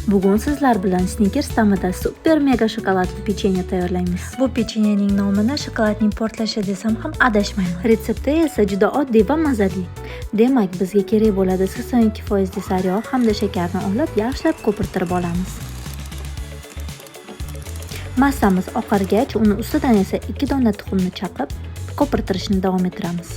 Bugun sizlar bilan Snickers ta'mida super mega shokoladli pechenye tayyorlaymiz. Bu pechenyening nomini shokoladning portlashi desam ham adashmayman. Retsepti esa juda oddiy va mazali. Demak, bizga kerak bo'ladi 82% sariyog' hamda shakarni olib, yaxshilab ko'pirtirib olamiz. Massamiz oqargach, uni ustidan esa 2 dona tuxumni chaqib, ko'pirtirishni davom ettiramiz.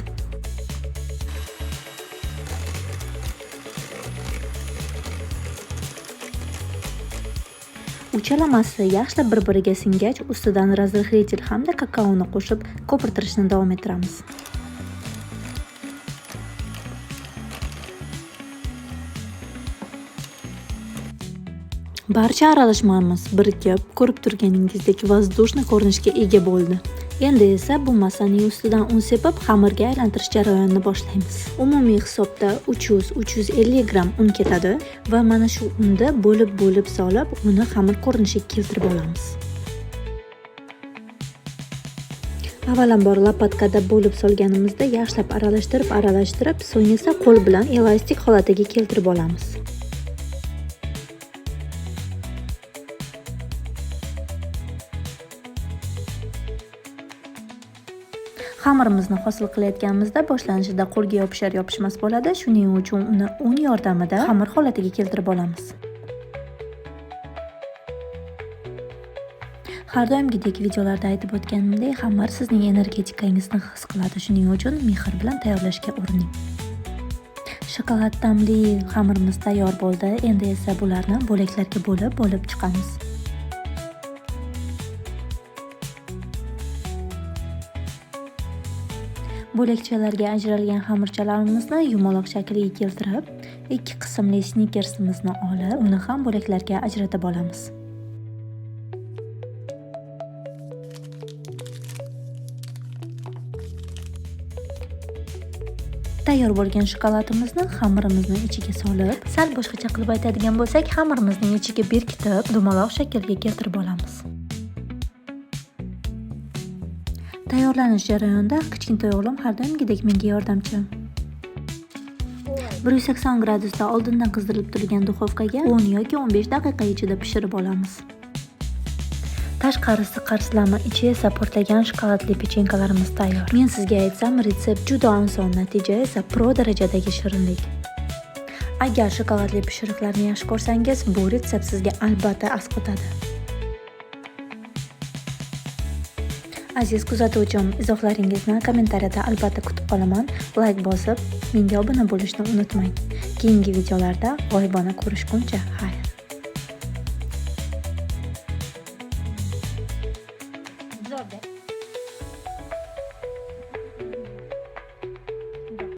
Uchalamasi yaxshilab bir-biriga singach, ustidan razrıxlitel hamda kakaoni qo'shib ko'pirtirishni davom ettiramiz. Barcha aralashmamiz birikib, ko'rib turganingizdek воздушный ko'rinishga ega bo'ldi. Endi esa bu massaning ustidan un sepib, xamirga aylantirish jarayonini boshlaymiz. Umumiy hisobda 300-350 gramm un ketadi va mana shu unda bo'lib-bo'lib solib, uni xamir ko'rinishiga keltirib olamiz. Avvalambor lopatkada bo'lib solganimizda yaxshilab aralashtirib, so'ng esa qo'l bilan elastik holatiga keltirib olamiz. Xamirimizni hosil qilayotganimizda boshlanishida qo'lga yopishar yopishmas bo'ladi, shuning uchun uni un yordamida xamir holatiga keltirib olamiz. Har doimgidek videolarda aytib o'tganimdek, xamir sizning energetikangizni his qiladi, shuning uchun mehr bilan tayyorlashga urining. Shokolad ta'mli xamirimiz tayyor bo'ldi. Endi esa bularni bo'laklarga bo'lib-bo'lib chiqamiz. Bo'lakchalarga ajralgan xamirchalarimizni yumaloq shakliga keltirib, 2 qismli Snickersimizni olib, uni ham bo'laklarga ajratib olamiz. Tayyor bo'lgan shokoladimizni xamirimizni ichiga solib, sal boshqacha qilib aytadigan bo'lsak, xamirimizning ichiga berkitib, dumaloq shaklga keltirib olamiz. Tayyorlanish jarayonida kichkintoy o'g'lim har doimgidek menga yordamchi. 180 gradusda oldindan qizdirilib turgan duxovkaga 10 yoki 15 daqiqa ichida pishirib olamiz. Tashqarisi qarsilama, ichi esa portlagan shokoladli pechenkalarimiz tayyor. Men sizga aytsam, retsept juda oson, natija esa pro darajadagi shirinlik. Agar shokoladli pishiriqlarni yaxshi ko'rsangiz, bu retsept sizga albatta asqotadi. Aziz kuzatuvchim, izohlaringizni kommentariyada albatta kutib qolaman. Like bosib, menga obuna bo'lishni unutmang. Keyingi videolarda g'oyibona ko'rishguncha xayr.